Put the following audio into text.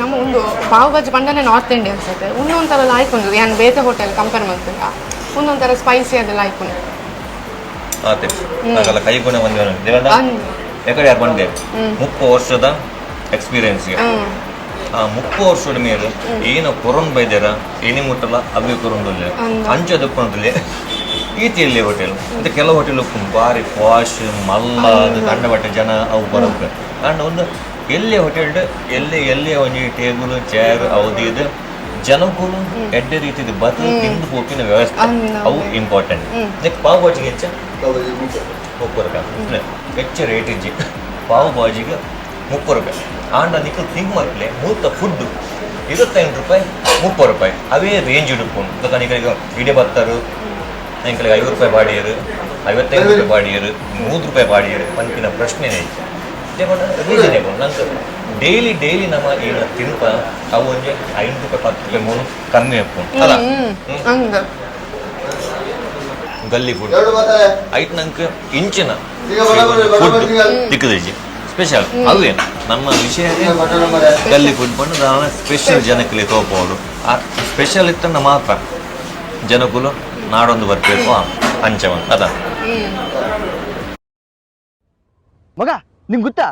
ನಮ್ಮ ಒಂದು pav bhaji ಪಂಡನೆ north Indians ಅತ್ತೆ. ಒಂದೊಂಥರ ಲಾಯ್ಕ್ ಉಂಡು. ಯಾನ್ ಬೇತೆ ಹೋಟೆಲ್ ಕಂಪೇರ್ ಮಲ್ತುಂಡ ಒಂದೊಂಥರ ಸ್ಪೈಸಿ ಅದು ಲಾಯ್ಕ್ ಉಂಡು. ಆತೆ ನಾಗಲ್ಲ ಕೈ ಗುಣ ಬಂದಿವ ದೇವಣ್ಣ. ಅಂದ್. ಯಾಕಡೆ ಯಾರು ಬಂದೆ 30 ವರ್ಷದ ಎಕ್ಸ್ಪೀರಿಯನ್ಸ್. ಆ 30 ವರ್ಷದ ಮೇಲೆ ಏನು ಕೊರೊಂದು ಬೈದಾರ ಏನೇ ಮುಟ್ಟಲ್ಲ, ಅವೇ ಕೊರೊಂದುಲ್ಲೆ. ಅಂದ್. ಅಂಚ ದಪ್ಪೊಂದುಲ್ಲೆ ಈತಿ ಇಲ್ಲಿ ಹೋಟೆಲ್. ಮತ್ತೆ ಕೆಲವು ಹೋಟೆಲ್ ಬಾರಿ ಪಾಶ್ ಮಲ್ಲ, ಅದು ಕಂಡ ಬಟ್ಟೆ ಜನ ಅವು ಬರೋದು. ಅಂಡ್ ಒಂದು ಎಲ್ಲಿ ಹೋಟೆಲ್ ಎಲ್ಲಿ ಎಲ್ಲಿ ಒಂಜಿ ಟೇಬಲ್ ಚೇರ್ ಅವು ಇದು ಜನಕ್ಕೂ ಎಡ್ಡೆ ರೀತಿದ ಬದು ತಿಂದು ಪೋಪಿನ ವ್ಯವಸ್ಥೆ. ಅಂದ್. ಅವು ಇಂಪಾರ್ಟೆಂಟ್. ನೆಕ್ಸ್ಟ್ ಪಾವ್ ಭಾಜಿಗೆ ಹೆಚ್ಚ 30 ರೂಪಾಯಿ. ಹೆಚ್ಚು ರೇಟ್ ಇಜ್ಜಿ. ಪಾವ್ ಭಾಜಿಗೆ 30 ರೂಪಾಯಿ. ಆಂಡ ನಿಕ್ಲು ಥಿಂಕ್ ಮಲ್ಪಲೆ, ಮೂತ ಫುಡ್ 25 ರೂಪಾಯಿ, 30 ರೂಪಾಯಿ ಅವೇ ರೇಂಜ್ ಇಡುಪುಂಡು. ಬೊಕ ನಿಕಲಿಗೆ ಇಡೆ ಬತ್ತರು ಎಂಕಲಿಗೆ 50 ರೂಪಾಯಿ ಬಾಡಿಯರು, 55 ರೂಪಾಯಿ ಬಾಡಿಯರು, 100 ರೂಪಾಯಿ ಬಾಡಿಯರು ಪನ್ಪಿನ ಪ್ರಶ್ನೆನೇ ಇಜ್ಜಿ. ರೀಸನೇಬಲ್. ನಂಗೆ ಡೈಲಿ ಡೈಲಿ ನಮ್ಮ ಏನ ತಿನ್ಪ ಅವು ಒಂಜಿ 5 ರೂಪಾಯಿ, 10 ರೂಪಾಯಿ ಮೂರು ಕಮ್ಮಿ ಉಪ್ಪುಂಡು ಅಲ್ಲ? ಅಂದ್. ಗಲ್ಲಿ ಫುಡ್ ಐಟ್ ನಂಗೆ ಇಂಚಿನ ಫುಡ್ ತಿಕ್ಕದಿಜ್ಜಿ ಸ್ಪೆಷಲ್. ಅದುವೇ ನಮ್ಮ ವಿಷಯ. ಗಲ್ಲಿ ಫುಡ್ ಪಂಡ ದಾನ ಸ್ಪೆಷಲ್ ಜನಕ್ಕಲಿ ತೋಪೋಡು. ಆ ಸ್ಪೆಷಲ್ ಇತ್ತಂಡ ಮಾತ್ರ ಜನಕುಲು ನಾಡೊಂದು ಬರ್ಬೇಕು ಅಂಚವನ್ ಅದ. ಮಗ, ನಿಂಗೆ ಗೊತ್ತಾ?